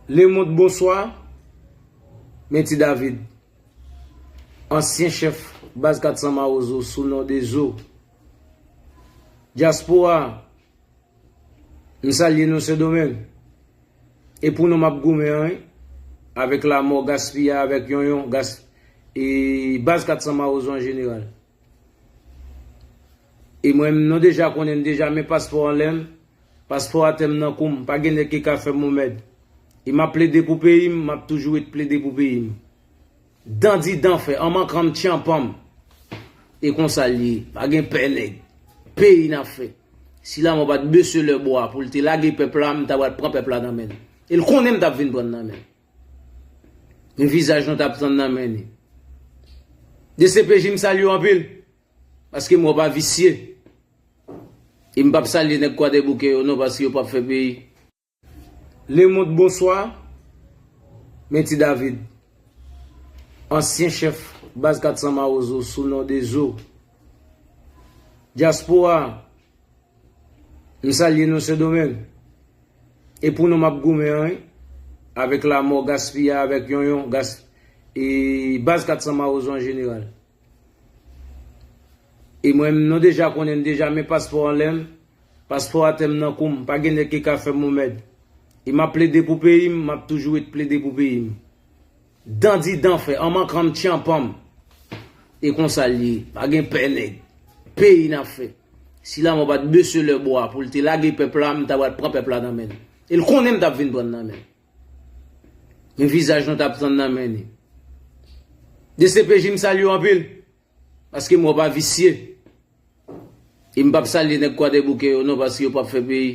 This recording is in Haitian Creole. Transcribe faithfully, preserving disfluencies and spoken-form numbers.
Lemonn, bonswa. Men Ti David, ansyen chèf baz kat san Mawozo sou non de Zo. Dyaspora, m salye nou Sendomeng. E pou nou m ap goumen an, wi. Avèk Lamò, Gaspiya, avèk Yonyon, Gas, e baz kat san Mawozo an jeneral. E mwen, nou deja konnen m deja, men paspò anlè m, paspò atè m nan kou m, pa gen nèg ki ka fè m yon mèd. E m ap plede pou peyi m, m ap toujou ret plede pou peyi m. Dan di dan fè, an mankan m tchanpan m. E konsa l ye, pa gen pè nèg. Peyi n ap fè. Si Lamò pa t bese lè bwa pou l te lage pèp la, m ta pral pran pèp la nan men l. E l konnen m t ap vin pran l nan men l. Men vizaj nou t ap tann nan men li. D C P J, m salye w anpil. Paske m wè w pa visye. E m p ap salye nèg Kwadèboukè yo non, paske yo p ap fè peyi. Lemonn, bonswa. Men Ti David, ansyen chèf baz kat san Mawozo sou non de Zo. Dyaspora, m salye nou Sendomeng. E pou nou m ap goumen an, wi. Avèk Lamò, Gaspiya, avèk Yonyon, Gas, e baz kat san Mawozo an jeneral. E mwen, nou deja konnen m deja, men paspò anlè m, paspò atè m nan kou m, pa gen nèg ki ka fè m yon mèd. E m ap plede pou peyi m, m ap toujou ret plede pou peyi m. Dan di dan fè, an mankan m tchanpan m. E konsa l ye, pa gen pè nèg. Peyi n ap fè. Si Lamò pa t bese lè bwa pou l te lage pèp la, m ta pral pran pèp la nan men l. E l konnen m t ap vin pran l nan men l. Men vizaj nou t ap tann nan men li. D C P J, m salye w anpil. Paske m wè w pa visye. E m p ap salye nèg Kwadèboukè yo non, paske yo p ap fè peyi.